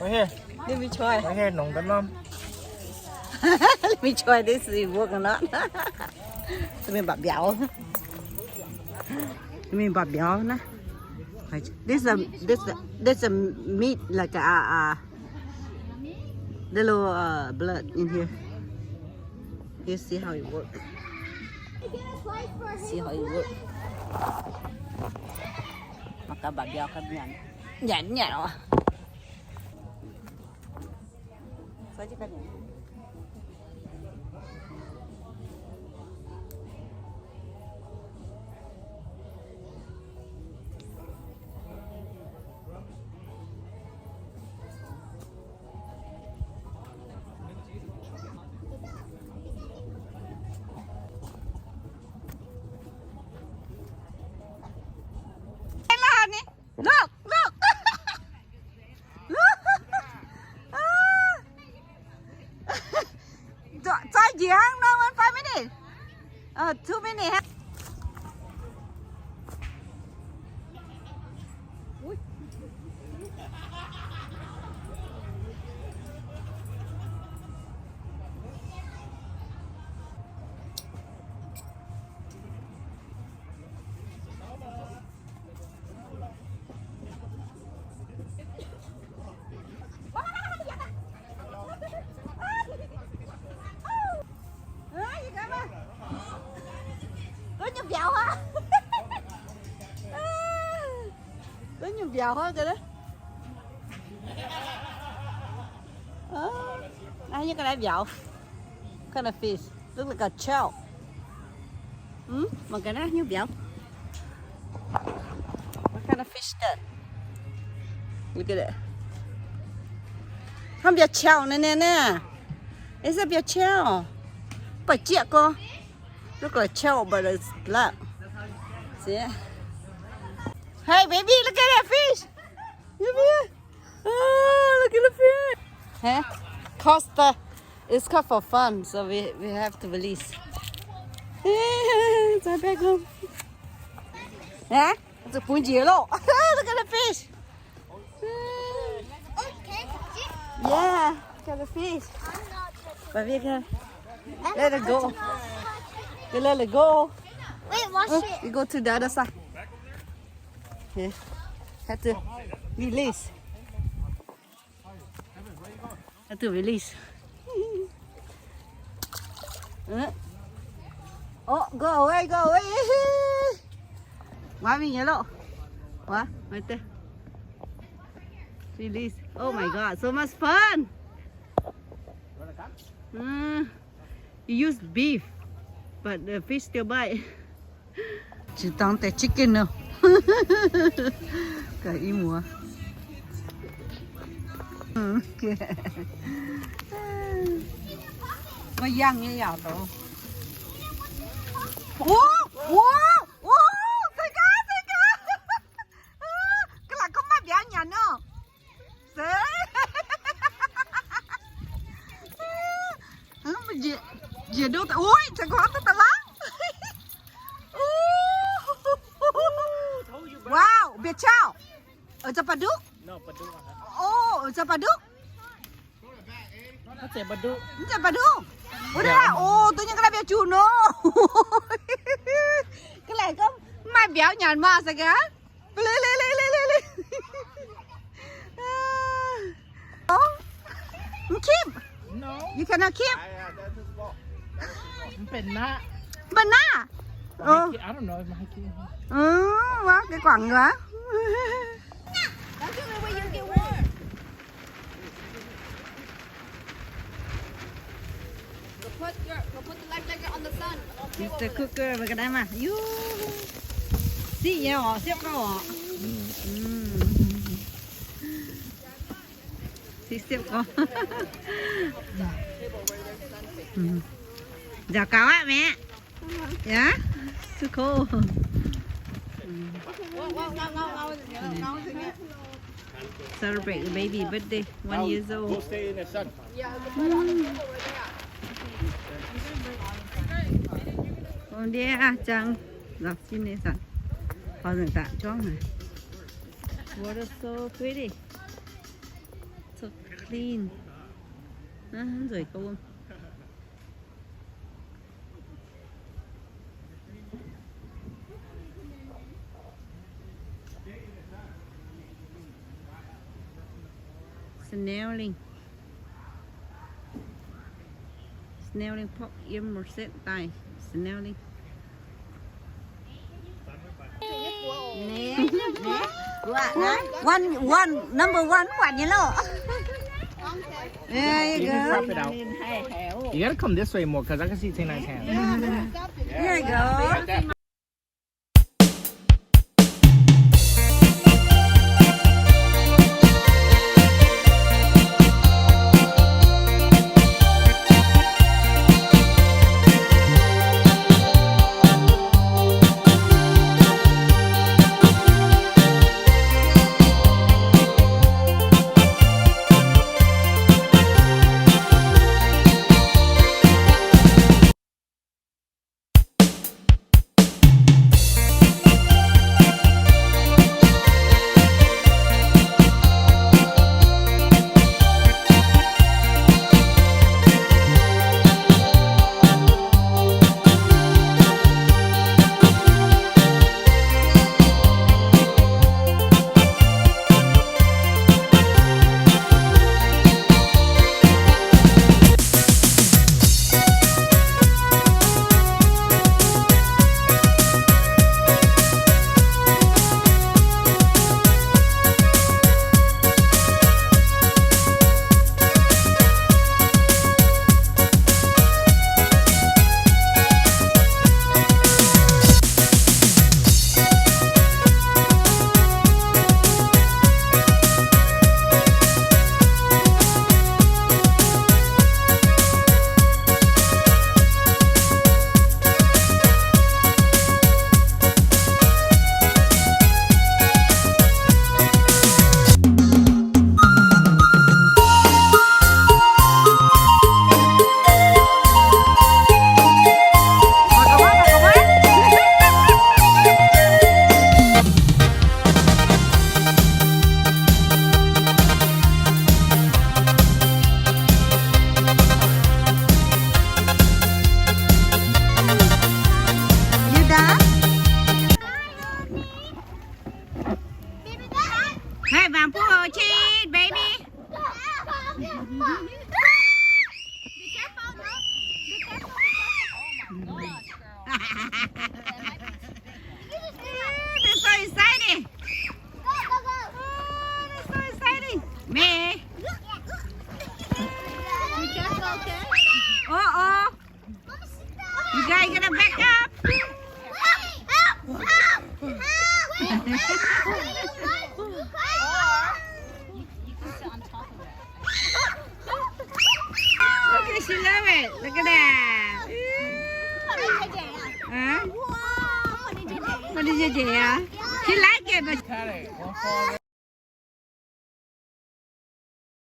Let me try. Let me try this, it work or not. Mingh baac mbiauz. Mingh baac mbiauz naaiv. This a, this a, this a meat like a, uh, little, uh, blood in here. You see how it work. See how it work. Mangc gaax baac mbiauz ganh nyanc. Nyanc nyanc oc. Look, look. Look. Ah. Zoi njiec hnangv nor, one five minutes. Uh, two minutes. Có nhiều béo hả? Có nhiều béo hả cái đấy? Ờ, ai như cái này béo. Kind of fish. Look like a trout. Hmm? Mangc gaax naaiv nyungc mbiauz. What kind of fish that? Look at it. Hnangv mbiauz chao naaiv, naaiv, naaiv. Is it mbiauz chao? Baac jieqv gorx. Look like chao, but it's black. See? Hey, baby, look at that fish. Baby. Oh, look at the fish. Huh? Cause the, it's caught for fun, so we, we have to release. It's back home. Huh? It's a punji lo. Look at the fish. Yeah, look at the fish. But we can let it go. We let it go. Wait, watch it. We go to the other side. Okay. Have to release. Have to release. Oh, go away, go away. Quá mình nhớ lộ. Quá, right there. Release. Oh my God, so much fun. Mm. You use beef, but the fish still bite. Chỉ tong the chicken no. Cả ý mua. Ok. Có yang như vậy đó. Wow, wow, wow, thank God, thank God. Các bạn có mắc béo nhỉ no? Ui, chả có tao lắm. Wow, bia chao. Ở trong Paduk? Ồ, ở trong Paduk? Nó chả Paduk. Nó chả Paduk. Ủa, đó là, ồ, tôi nhận cái là bia chù nô. Cái này có mai béo nhàn mà sao kìa? Lê, lê, lê, lê, lê, lê. Oh. Keep. No. You cannot keep. มันเป็นหน้า มันหน้า Ồ. I don't know if my kid. Ồ, cái quảng nữa. That's the only way you get warm. Go put your, go put the life jacket on the sun. Mister Cooker, ไปกันได้มา ยู สิ เยอะ อ๋อ เสียบเข้า อ๋อ อืม อืม สิ เสียบเข้า อืม เดี๋ยวเกาอะแม่ Yeah? Too cold. Celebrate the baby birthday, one years old. Go stay in the sun. Ôn đĩa ah, Trang. Lọc xin nè sẵn. Họ dưỡng tạm chóng hả? Water so pretty. So clean. Aa, nzueic gauh wuom. Smelling. Smelling pork, yiem mbuo setv daaih. Smelling. One, one, number one, one, you know. There you go. You gotta come this way more, 'cause I can see ten out of ten. There you go. You done? Hey, Vang Phu, hold it, baby. Be careful, no? Be careful, be careful. Oh my gosh, girl. They're so excited. Go, go, go. Oh, they're so excited. Mei. Be careful, okay? Uh-oh. You guys gonna back up? Look at, she love it. Look at that. Huh? What did you do? She like it, but